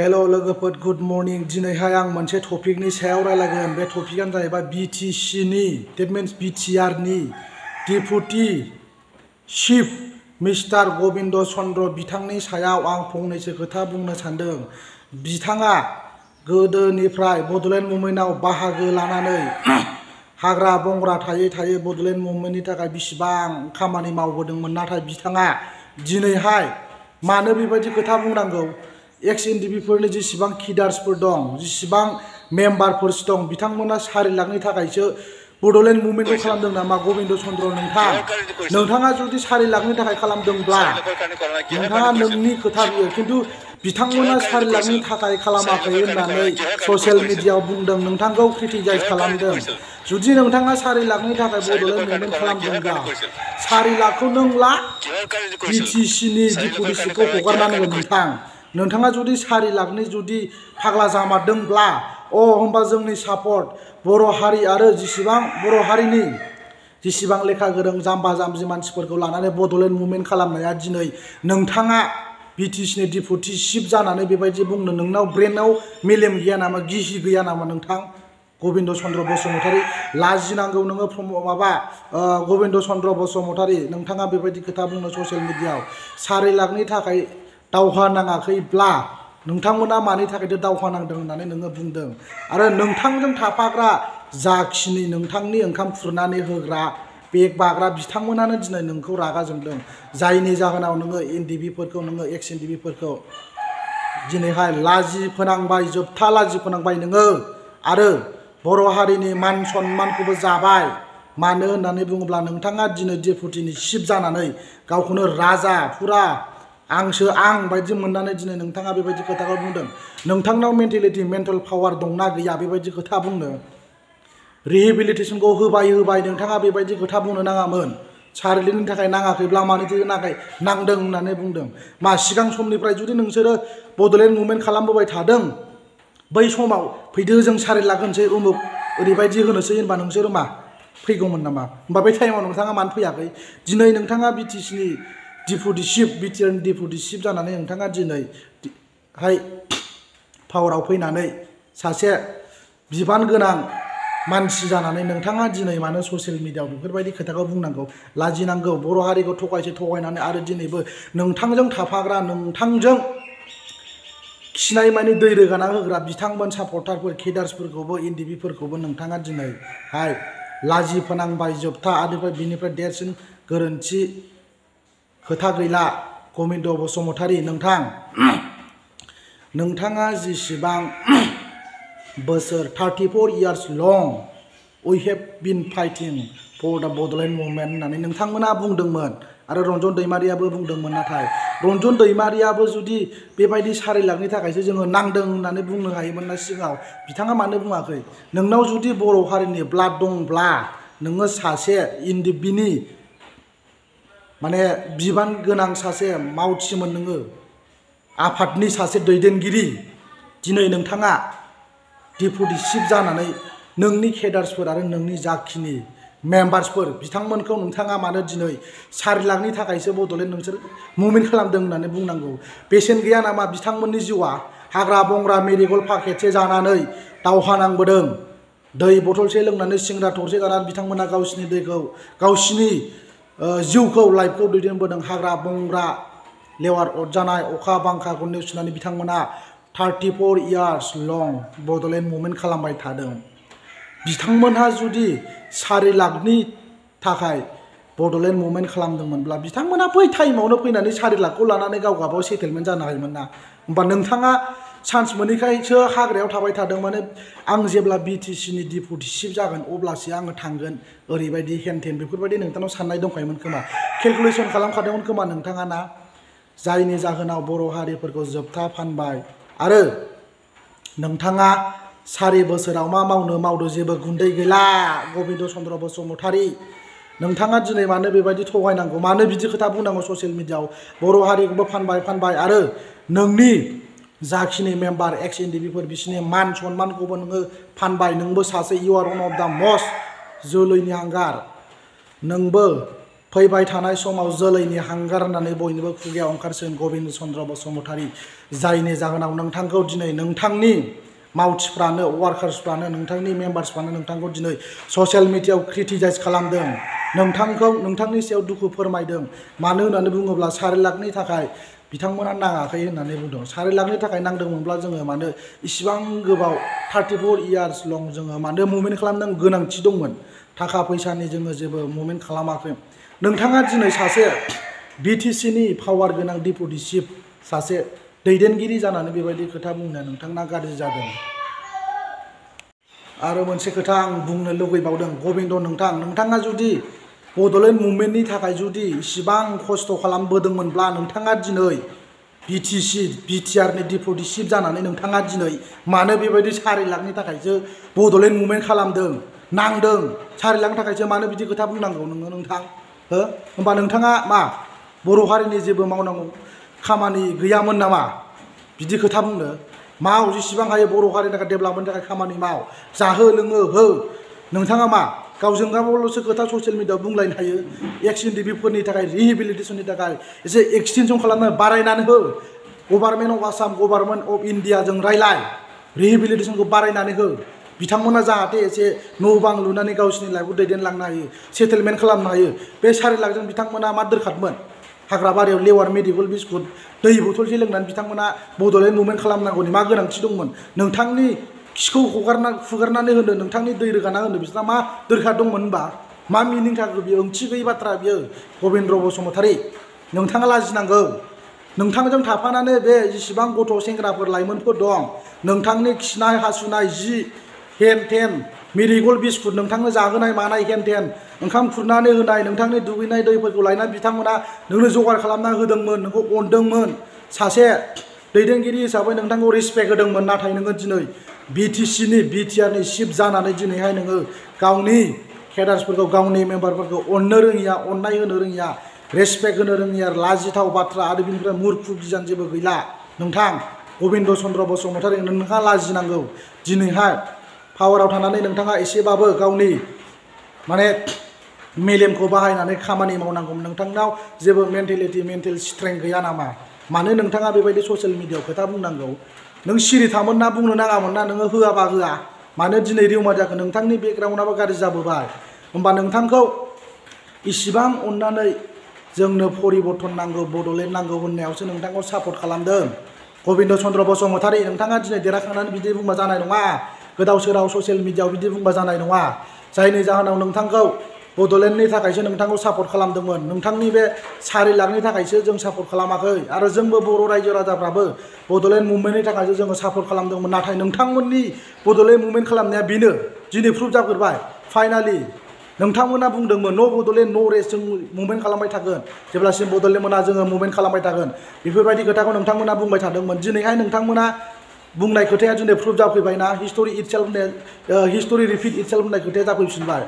Hello लोगोफोर good morning दिनैहाय आं मोनसे टपिकनि सायाव रायलायगोन बे टपिकआनो जाहैबाय बिटिसिनि दैट मिन्स बिटिआरनि deputy chief mister Gobinda Chandra बिथांनि सायाव आं फंनैसो खोथा बुंनो सानदों। बिथाङा गोदोनिफ्राय बड'लेण्ड मुभमेन्टआव बाहागो लानानै हाग्रा बंग्रा थायै थायै बड'लेण्ड मुभमेन्टनि थाखाय बिसिबां खामानि मावबोदोंमोन, नाथाय बिथाङा दिनैहाय मानो बेबायदि खोथा बुंनांगौ? एक्स एनडिपिफोरनि जेसेबां किडार्सफोर दं, जेसेबां मेम्बारफोर दं, बिथांमोना 4 लाखनि थाखायसो बड'लेण्ड मुभमेन्टखौ खालामदों नामा? गबिन्द चन्द्र नोंथाङा जुदि 4 लाखनि थाखाय खालामदोंब्ला नोंथाङा नोंनि खोथा बियो, खिन्थु बिथांमोना 4 लाखनि थाखाय खालामाखै होननानै ससियेल मिडियाआव बुंदों, नोंथांखौ क्रिटिसाइज खालामदों। जुदि नोंथाङा 4 लाखनि थाखाय बड'लेण्ड मुभमेन्ट खालामदोंब्ला 4 लाखखौ नों ला, बिटिसिनि डेपुटि चिफखौ हगारनानै नोंथाङा जुदि 4 लाखनि जुदि फाग्ला जामारदोंब्ला होमबा जोंनि सापर्ट बर' हारि आरो जेसेबां बर' हारिनि जेसेबां लेखा गोरों जाम्बा जाम्बि मानसिफोरखौ लानानै बड'लेण्ड मुभमेन्ट खालामनाया दिनै नोंथाङा बिटिसिनि डेपुटि चिफ जानानै बेबायदि बुंनो नोंनाव ब्रेनाव मेलेम गैया नामा, गिहि गैया नामा? नोंथां गबिन्द चन्द्र बसुमतारी लाजिनांगौ नोङो गबिन्द चन्द्र बसुमतारी नोंथाङा बेबायदि खोथा बुंनो ससियेल मिडियाआव। 4 लाखनि थाखाय दावहा नाङाखैब्ला नोंथांमोना मानि थाखायथ' दावहा नांदों होननानै नोङो बुंदों। आरो नोंथांजों थाफाग्रा जाखिनि नोंथांनि ओंखाम खुरनानै होग्रा बेग बाग्रा बिथांमोनानो दिनै नोंखौ रागा जोंदों, जायनि जाहोनाव नोङो एनडिपिफोरखौ नोङो एक्स एनडिपिफोरखौ दिनैहाय लाजि फोनांबाय, जोबथा लाजि फोनांबाय नोङो। आरो बर' हारिनि मान सन्मानखौबो जाबाय। मानो होननानै बुङोब्ला नोंथाङा दिनै डेपुटिनि चिफ जानानै गावखौनो राजा फुरा आंसो आं बायदि मोननानै दिनै नोंथाङा बेबायदि खोथाखौ बुंदों। नोंथांनाव मेन्टेल पावार दंना गैया बेबायदि खोथा बुंनो? रिहेबिलिटेसनखौ होबाय नोंथाङा बेबायदि खोथा बुंनो नाङामोन। 4 लाखनि थाखाय नाङाखैब्ला मानोथो नांदों होननानै बुंदों। मा सिगां समनिफ्राय जुदि नोंसोरो बड'लेण्ड मुभमेन्ट खालामबोबाय थादों, बै समाव फैदो जों 4 लाख होनोसै उमुक ओरैबायदि होनोसै होनबा नोंसोरो मा फैगौमोन नामा? होमबा बे टाइमाव नोंथाङा मानो फैयाखै? दिनै नोंथाङा बिटिसिनि डेपुटि चिफ, बिटिआरनि डेपुटि चिफ जानानै नोंथाङा दिनैहाय पावाराव फैनानै सासे बिबान गोनां मानसि जानानै नोंथाङा दिनै मानो ससियेल मिडियाआव बेफोरबायदि खोथाखौ बुंनांगौ? लाजिनांगौ। बर' हारिखौ थगायनानै आरो दिनैबो नोंथांजों थाफाग्रा, नोंथांजों खिनाय मानि दै रोगाना होग्रा बिथांमोन सापर्टारफोर केडार्सफोरखौबो एनडिपिफोरखौबो नोंथाङा दिनैहाय लाजि फोनांबाय। जोबथा आरो बिनिफ्राय देरसिन गोरोन्थि खोथा गैला। गबिन्द बसुमतारी नोंथाङा जेसेबां बोसोर 34 years लं we have been fighting for the Bodoland movement होननानै नोंथांमोना बुंदोंमोन आरो रन्जन दैमारियाबो बुंदोंमोन। नाथाय रन्जन दैमारियाबो जुदि बेबायदि 4 लाखनि थाखायसो जोङो नांदों होननानै बुंनो हायोमोन ना सिगाङाव, बिथाङा मानो बुङाखै? नोंनाव जुदि बर' हारिनि ब्लाड दंब्ला नोङो सासे एनडिपिनि माने बिबान गोनां सासे मावथिमोन, नोङो आफादनि सासे दैदेनगिरि। दिनै नोंथाङा डेपुटि चिफ जानानै नोंनि केडार्सफोर आरो नोंनि जाखिनि मेम्बार्सफोर बिथांमोनखौ नोंथाङा मानो दिनै 4 लाखनि थाखायसो बड'लेण्ड नोंसोर मुभमेन्ट खालामदों होननानै बुंनांगौ? बेसेन गैया नामा बिथांमोननि जिउआ? हाग्रा बंग्रा मेरिगल्ड पाकेटसे जानानै दावहा नांबोदों, दै बथलसे लोंनानै सिंग्रा थरसे जानानै बिथांमोना गावसिनि दैखौ गावसिनि जिउखौ लाइफखौ दैदेनबोदों। हाग्रा बंग्रा लेवार अरजानाय अखा बांखाखौ नेवसिनानै बिथांमोना 34 years लं बड'लेण्ड मुभमेन्ट खालामबाय थादों। बिथांमोनहा जुदि 4 लाखनि थाखाय बड'लेण्ड मुभमेन्ट खालामदोंमोनब्ला बिथांमोना बै टाइमावनो फैनानै 4 लाखखौ लानानै गावगाबाव सेटेलमेन्ट जानो हायोमोन ना। होमबा नोंथाङा चान्स मोनैखायसो हाग्रायाव थाबाय थादों। माने आं जेब्ला बिटिसिनि डेपुटि चिफ जागोन अब्लासो आङो थांगोन ओरैबायदि हेनथेन बेफोरबायदि नोंथांनाव साननाय दंखायोमोन खोमा, केलकुलेसन खालामखादोंमोन खोमा नोंथाङा ना? जायनि जाहोनाव बर' हारिफोरखौ जोबथा फानबाय। आरो नोंथाङा 4 बोसोराव मा मावदो? जेबो गुन्दै गैला। गबिन्द चन्द्र बसुमतारी नोंथाङा दिनै मानो बेबायदि थगायनांगौ? मानो बिदि खोथा बुंनांगौ ससियेल मिडियाआव? बर' हारिखौबो फानबाय आरो नोंनि जाखिनि मेम्बार एक्स एनडिपिफोर बिसोरनि मान सन्मानखौबो नोङो फानबाय। नोंबो सासे इउ आर वान अफ द मस्ट जोलैनि हांगार। नोंबो फैबाय थानाय समाव जोलैनि हांगार होननानै बयनिबो खुगायाव ओंखारसिगोन गबिन्द चन्द्र बसुमतारी जायनि जाहोनाव नोंथांखौ दिनै नोंथांनि मावथिफ्रानो वार्कार्सफ्रानो नोंथांनि मेम्बार्सफ्रानो नोंथांखौ दिनै ससियेल मिडियायाव क्रिटिसाइज खालामदों नोंथांनि सायाव दुखु फोरमायदों मानो होननानै बुङोब्ला 4 लाखनि थाखाय बिथांमोना नाङाखै होननानै बुंदों 4 लाखनि थाखाय नांदोंमोनब्ला जोङो मानो इसिबां गोबाव 34 इयार्स लं जोङो मानो मुभमेन्ट खालामनो गोनांथि दंमोन थाखा फैसानि जोङो जेबो मुभमेन्ट खालामाखै नोंथाङा दिनै सासे बिटिसिनि पावार गोनां डेपुटि चिफ सासे दैदेनगिरि जानानै बेबायदि खोथा बुंनाया नोंथांना गाज्रि जादों आरो मोनसे खोथा आं बुंनो लुगैबावदों गबिन्द नोंथाङा जुदि बड'लेण्ड मुभमेन्टनि थाखाय जुदि इसिबां खस्थ' खालामबोदोंमोनब्ला नोंथाङा दिनै बिटिआरनि डेपुटि चिफ जानानै नोंथाङा दिनै मानो बेबायदि 4 लाखनि थाखायसो बड'लेण्ड मुभमेन्ट खालामदों नांदों 4 लाखनि थाखायसो मानो बिदि खोथा बुंनांगौ नोंथां होमबा नोंथाङा मा बर' हारिनि जेबो मावनांगौ खामानि गैयामोन नामा बिदि खोथा बुंनो माव जेसेबां हायो बर' हारिनि थाखाय डेभेलपमेन्टनि थाखाय खामानि माव जाहो लोङो हो नोंथाङा मा गावजों गावल'सो खोथा ससियेल मिडियायाव बुंलायनो हायो एक्स एनडिपिफोरनि थाखाय रिहेबिलिटेसननि थाखाय एसे एक्सटेनसन खालामनो बारायनानै हो government of Assam government of इन्डियाजों रायलाय रिहेबिलिटेसनखौ बारायनानै हो बिथांमोना जाहाथे एसे न' बां लुनानै गावसिनि लाइफखौ दैदेनलांनो हायो सेटेलमेन्ट खालामनो हायो बे 4 लाखजों बिथांमोना मा दोरखारमोन हाग्राबारियाव लेवार मेडिकेल बिस्कुट दै बथलसे लोंनानै बिथांमोना बड'लेण्ड मुभमेन्ट खालामनांगौनि मा गोनांथि दंमोन नोंथांनि खिखौ हुगारनानै होनो नोंथांनि दै रोगाना होनो बिसोरना मा दोरखार दंमोन होनबा मा मिनिं थाखो बियो ओंथि गैयै बाथ्रा बियो गबिन्द बसुमतारी नोंथाङा लाजिनांगौ नोंथांजों थाफानानै बे जेसेबां गथ' सेंग्राफोर लाइमोनफोर दं नोंथांनि खिनाय हासुनाय जि हेन टेन मेरिगल्ड बिस्कुट नोंथांनो जाहोनाय मानाय हेन टेन ओंखाम खुरनानै होनाय नोंथांनि दुगैनाय दैफोरखौ लायनानै बिथांमोना नोंनो जगार खालामना होदोंमोन नोंखौ अनदोंमोन सासे दैदेनगिरि हिसाबै नोंथांखौ रिसपेक्ट होदोंमोन नाथाय नोङो दिनै बिटिआरनि चिफ जानानै दिनैहाय नोङो गावनि केडार्सफोरखौ गावनि मेम्बारफोरखौ अननो रोङिया अननाय होनो रोङिया रेसपेक्ट होनो रोङिया लाजिथाव बाथ्रा आरो बिनिफ्राय मुर्खु गियान जेबो गैला नोंथां गबिन्द चन्द्र बसुमतारी नोंथाङा लाजिनांगौ दिनैहाय पावाराव थानानै नोंथाङा एसेबाबो गावनि माने मेलेमखौ बाहायनानै खामानि मावनांगौमोन नोंथांनाव जेबो मेन्टेल स्ट्रेंथ गैया नामा मानो नोंथाङा बेबायदि ससियेल मिडियायाव खोथा बुंनांगौ नों सिरि थामोन ना बुंनो नाङामोन ना नोङो होआबा होआ मानो दिनै रिउमा जाखो नोंथांनि बेकग्राउन्डआबो गाज्रि जाबोबाय होमबा नोंथांखौ इसिबां अननानै जोंनो परिबर्तन नांगौ बड'लेण्ड नांगौ होननायावसो नोंथांखौ सापर्ट खालामदों गबिन्द चन्द्र बसुमतारी नोंथाङा दिनै देरहाखांनानै बिदि बुंबा जानाय नङा गोदाव सोराव ससियेल मिडियायाव बिदि बुंबा जानाय नङा जायनि जाहोनाव नोंथांखौ बड'लेण्डनि थाखायसो नोंथांखौ सापर्ट खालामदोंमोन नोंथांनि बे 4 लाखनि थाखायसो जों सापर्ट खालामाखै आरो जोंबो बर' रायजो राजाफ्राबो बड'लेण्ड मुभमेन्टनि थाखायसो जोङो सापर्ट खालामदोंमोन नाथाय नोंथांमोननि बड'लेण्ड मुभमेन्ट खालामनाया बेनो दिनै प्रुफ जाफेरबाय फाइनालि नोंथांमोना बुंदोंमोन न' बड'लेण्ड न' रेस्ट जों मुभमेन्ट खालामबाय थागोन जेब्लासिम बड'लेण्ड मोना जोङो मुभमेन्ट खालामबाय थागोन बेफोरबायदि खोथाखौ नोंथांमोना बुंबाय थादोंमोन दिनैहाय नोंथांमोना बुंनाय खोथाया दिनै प्रुफ जाफैबायना हिस्टरि रिपिट इटसेल्फ होननाय खोथाया जाफैफिनबाय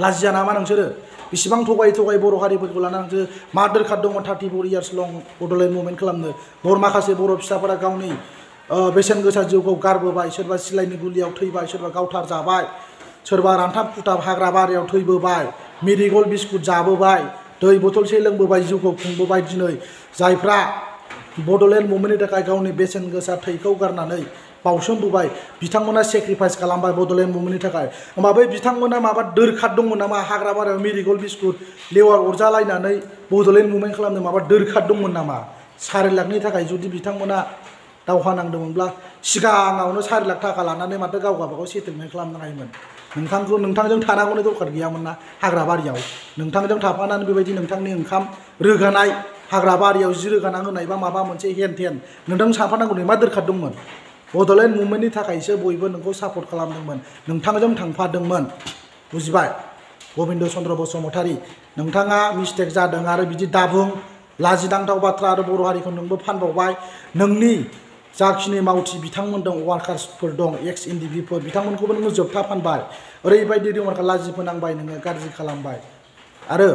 लाजिया नामा नोंसोरो बेसेबां थगाय बर' हारिफोरखौ लानानै नोंसोर मा दोरखार दङ 34 इयार्स लं बड'लेण्ड मुभमेन्ट खालामनो माखासे बर' फिसाफोरा गावनि बेसेन गोसा जिउखौ गारबोबाय सोरबा सिलाइनि गुलियाव थैबाय सोरबा गावथार जाबाय सोरबा रानथाब खुथाब हाग्रा बारियाव थैबोबाय मेरिगल्ड बिस्कुट जाबोबाय दै बथलसे लोंबोबाय जिउखौ खुंबोबाय दिनै जायफ्रा बड'लेण्ड मुभमेन्टनि थाखाय गावनि बेसेन गोसा थैखौ गारनानै बावसोमबोबाय बिथांमोना सेक्रिफाइस खालामबाय बड'लेण्ड मुभमेन्टनि थाखाय होमबा बै बिथांमोना माबा दोरखार दंमोन नामा हाग्रा बारियाव मेरिगल्ड बिस्कुट लेवार अरजालायनानै बड'लेण्ड मुभमेन्ट खालामनो माबा दोरखार दंमोन नामा 4 लाखनि थाखाय जुदि बिथांमोना दावहा नांदोंमोनब्ला सिगाङावनो 4 लाख थाखा लानानै माथो गाव गावबागाव सेटेलमेन्ट खालामनो हायोमोन नोंथांजों थानांगौनि दरखार गैयामोन ना हाग्रा बारियाव नोंथांजों थाफानानै बेबायदि नोंथांनि ओंखाम रोगानाय हाग्रा बारियाव जि रोगाना होनाय बा माबा मोनसे हेन टेन नोंथांजों थाफानांगौनि मा दोरखार दंमोन बड'लेण्ड मुभमेन्टनि थाखायसो बयबो नोंखौ सापर्ट खालामदोंमोन नोंथांजों थांफादोंमोन बुजिबाय गबिन्द चन्द्र बसुमतारी नोंथाङा मिस्टेक जादों आरो बिदि दाबुं लाजिनांथाव बाथ्रा आरो बर' हारिखौ नोंबो फानबावबाय नोंनि जाखिनि मावथि बिथांमोन दं वार्कार्सफोर दं एक्स एनडिपिफोर बिथांमोनखौबो नोङो जोबथा फानबाय ओरैबायदि रिमार्कआ लाजि फोनांबाय नोङो गाज्रि खालामबाय आरो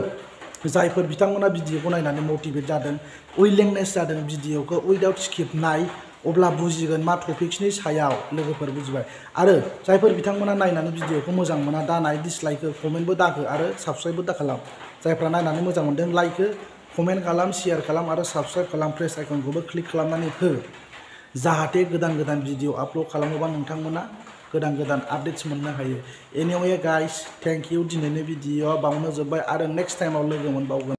जायफोर बिथांमोना भिडिअखौ नायनानै मटिभेट जादों उइलिंनेस जादों भिडिअखौ उइदाउट स्क्रिप्ट नाय अब्ला बुजिगोन मा टपिक्सनि सायाव लोगोफोर बुजिबाय आरो जायफोर बिथांमोना नायनानै भिडिअखौ मोजां मोना दा नाय डिसलाइक हो कमेन्टबो दाहो आरो साबस्क्राइबबो दा खालाम जायफ्रा नायनानै मोजां मोनदों लाइक हो कमेन्ट खालाम शेयार खालाम आरो साबस्क्राइब खालाम प्रेस आइकनखौबो क्लिक खालामनानै हो जाहाथे गोदान गोदान भिडिअ आपल'ड खालामोबा नोंथांमोना गोदान गोदान आपडेट्स मोननो हायो एनिवे गाइस थेंक इउ दिनैनि भिडिअ बावनो जोब्बाय आरो नेक्स्ट टाइमाव लोगो मोनबावगोन